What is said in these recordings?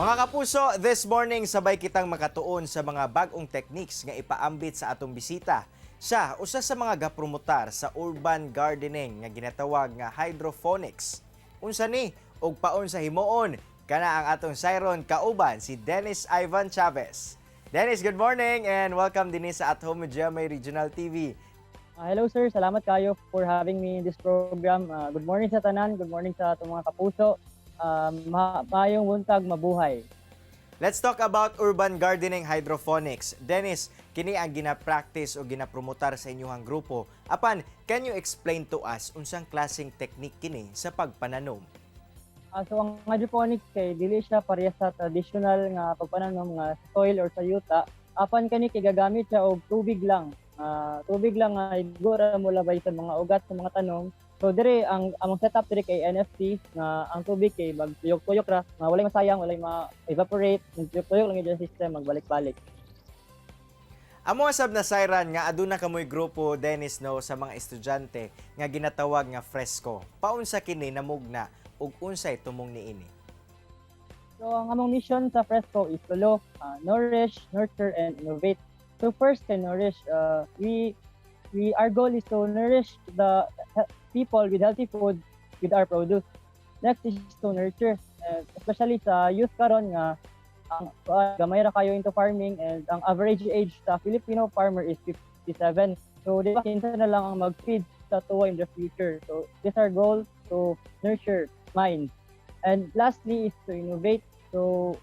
Mga kapuso, this morning sabay kitang makatuon sa mga bag-ong techniques nga ipaambit sa atong bisita. Siya, usa sa mga gapromotar sa urban gardening nga ginatawag nga hydroponics. Unsa ni ug paunsa himuon? Kana ang atong sayron kauban si Dennis Ivan Chavez. Dennis, good morning and welcome dinhi sa At Home with GMA Regional TV. Hello sir, salamat kayo for having me in this program. Good morning sa tanan, good morning sa atong mga kapuso. Maayong buntag, mabuhay. Let's talk about urban gardening hydroponics. Dennis, kini ang gina-practice o ginapromotar sa inyong grupo. Apan, can you explain to us unsang klaseng technique kini sa pagpananom? So ang hydroponics kay dili siya parehas sa traditional nga pagpananom nga sa soil or sa yuta. Apan kani kay gagamit siya og tubig lang. Tubig lang nga igo ra mo labay sa mga ugat sa mga tanom. So dire ang among setup dire kay NFT nga ang tubig kay magtuyok-tuyok ra, nga walay masayang, walay ma-evaporate, tuyok-tuyok lang gyud ang system, magbalik-balik. Amo sab na sayran nga aduna kamoy grupo, Dennis, no, sa mga estudyante nga ginatawag nga Fresco. Paunsa kini namugna ug unsay tumong niini? So ang among mission sa Fresco is to nourish, nurture, and innovate. So first, kay nourish, we our goal is to nourish the people with healthy food with our produce. Next is to nurture, especially sa youth karon nga ang gamay ra kayo into farming and ang average age sa Filipino farmer is 57. So di ba, kinsa na lang ang mag-feed sa atoa in the future? So this our goal, to nurture minds. And lastly is to innovate. So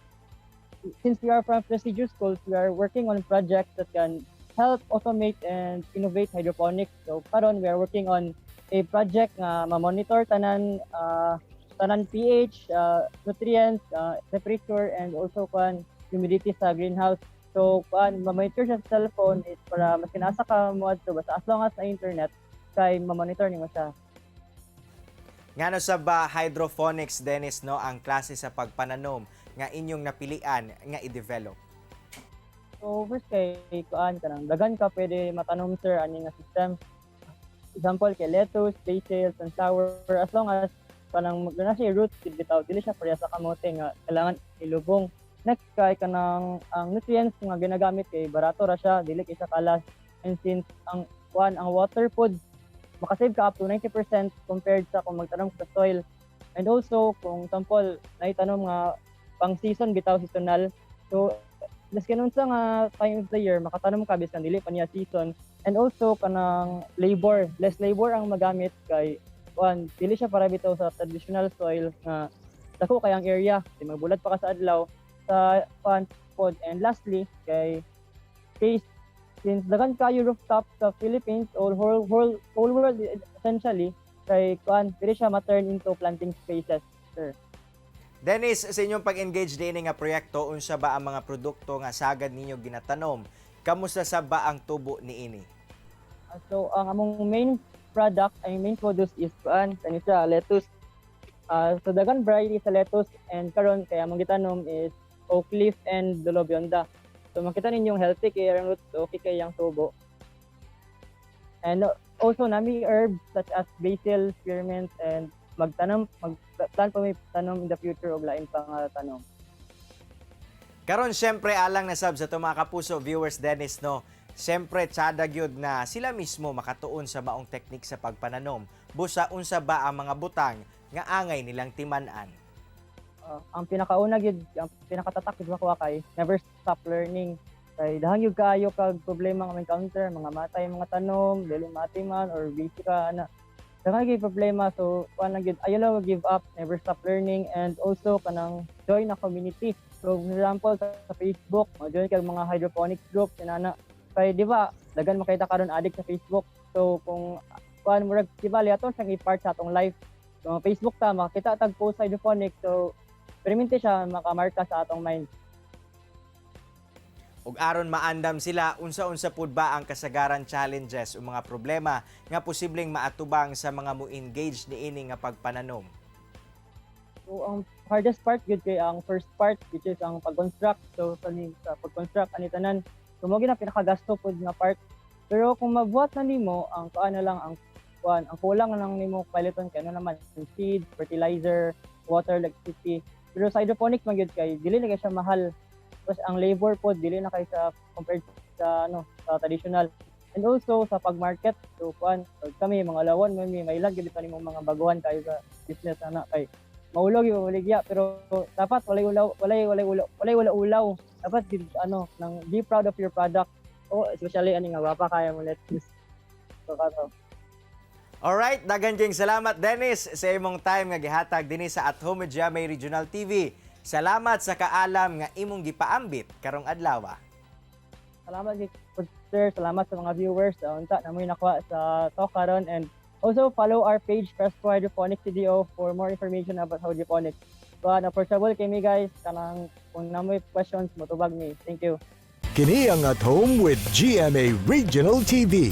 since we are from prestigious schools, we are working on projects that can help automate and innovate hydroponics. So karon we are working on a project nga ma-monitor tanan pH, nutrients, temperature and also kan humidity sa greenhouse. So kuan, ma-monitor siya sa cellphone is para maski asa ka mo adto, basta as long as na internet kay ma-monitor nimo siya. Ngano sa ba hydroponics, Dennis, no, ang klase sa pagpananom nga inyong napilian nga i-develop? So first kay kuan, kanang daghan ka pwede matanom, sir, ani nga system. Example kay lettuce, basil, sunflower, as long as kanang na siya roots gid bitaw, dili siya pareha sa kamote nga kailangan ilubong. Next kay kanang ang nutrients nga ginagamit kay barato ra siya, dili kay siya kalas. And since ang kuan, ang water pod, makasave ka up to 90% compared sa kung magtanom ka sa soil. And also kung example naitanom nga pang season bitaw, seasonal. So maski unsa nga time of the year makatanom ka bisan dili pa niya season. And also kanang labor, less labor ang magamit kay kuan, dili siya para bitaw sa traditional soil nga dako kay ang area, di magbulad pa ka sa adlaw sa kuan pod. And lastly kay space, since daghan kayo rooftop sa Philippines or whole world essentially, kay kuan, pwede siya ma-turn into planting spaces, sir. Dennis, sa inyong pag-engage din nga proyekto, unsa ba ang mga produkto nga sagad ninyo ginatanom? Kamusta sa ba ang tubo niini? So ang among main product, ang main produce is kuan, kani siya, lettuce. So daghan variety sa lettuce and karon kaya among gitanom is oak leaf and Lolo Bionda. So makita ninyong healthy kay ang roots, okay kay ang tubo. And also nami herbs such as basil, spearmint and magtanom, magplan pa may tanom in the future og lain pa nga tanom. Karon syempre, alang na sab sa atong mga kapuso viewers, Dennis, no. Syempre tsada gyud na sila mismo makatuon sa maong teknik sa pagpananom. Busa unsa ba ang mga butang nga angay nilang timan-an? Ang pinakauna gyud, ang pinakatatak gyud makuha kay never stop learning. Kay daghan gyud kaayo kag problema nga ma-encounter, mga matay mga tanom, dili matiman or busy ka ana. Daghan gyud problema, so kuan lang gyud, ayaw lang give up, never stop learning and also kanang join a community. So for example sa Facebook, mo-join kag mga hydroponics group inana. Kay di ba, daghan makita karon addict sa Facebook. So kung kuan, murag di ba ato siyang i-part sa atong life. So Facebook ta, makita tag post hydroponics, so permente siya makamarka sa atong mind. Ug aron maandam sila, unsa-unsa pud ba ang kasagaran challenges o mga problema nga posibleng maatubang sa mga mo-engage niini nga pagpananom? So ang hardest part gyud kay ang first part, which is ang pag-construct. So sa pag-construct ani tanan, so mao gyud ang pinakagasto pud nga part. Pero kung mabuhat na nimo ang kuan na lang, ang kuan, ang kulang na lang nimo paliton kay ano naman, seeds, fertilizer, water, electricity. Pero sa hydroponics man gyud kay dili na kay siya mahal. Tapos ang labor po dili na kay sa compared sa ano, sa traditional. And also sa pag-market, so kuan, pag kami mga lawon man mi mailag gyud ni mong mga baguhan kayo sa business ana kay maulog yung mabaligya, pero dapat walay ulaw, walay ulaw, walay wala ulaw. Dapat gid ano nang be proud of your product. Oh, especially ani nga gwapa kaya mo lettuce. So kato. Alright, daghan kayong salamat, Dennis, sa imong time nga gihatag dinhi sa At Home with GMA Regional TV. Salamat sa kaalam nga imong gipaambit karong adlaw. Salamat gid, sir. Salamat sa mga viewers. Unta na mo'y nakuha sa talk karon, and also follow our page, Fresco Hydroponics CDO, for more information about hydroponics. So, approachable kay mi, guys. Kanang kung naa moy questions, motubag mi. Thank you. Kini ang At Home with GMA Regional TV.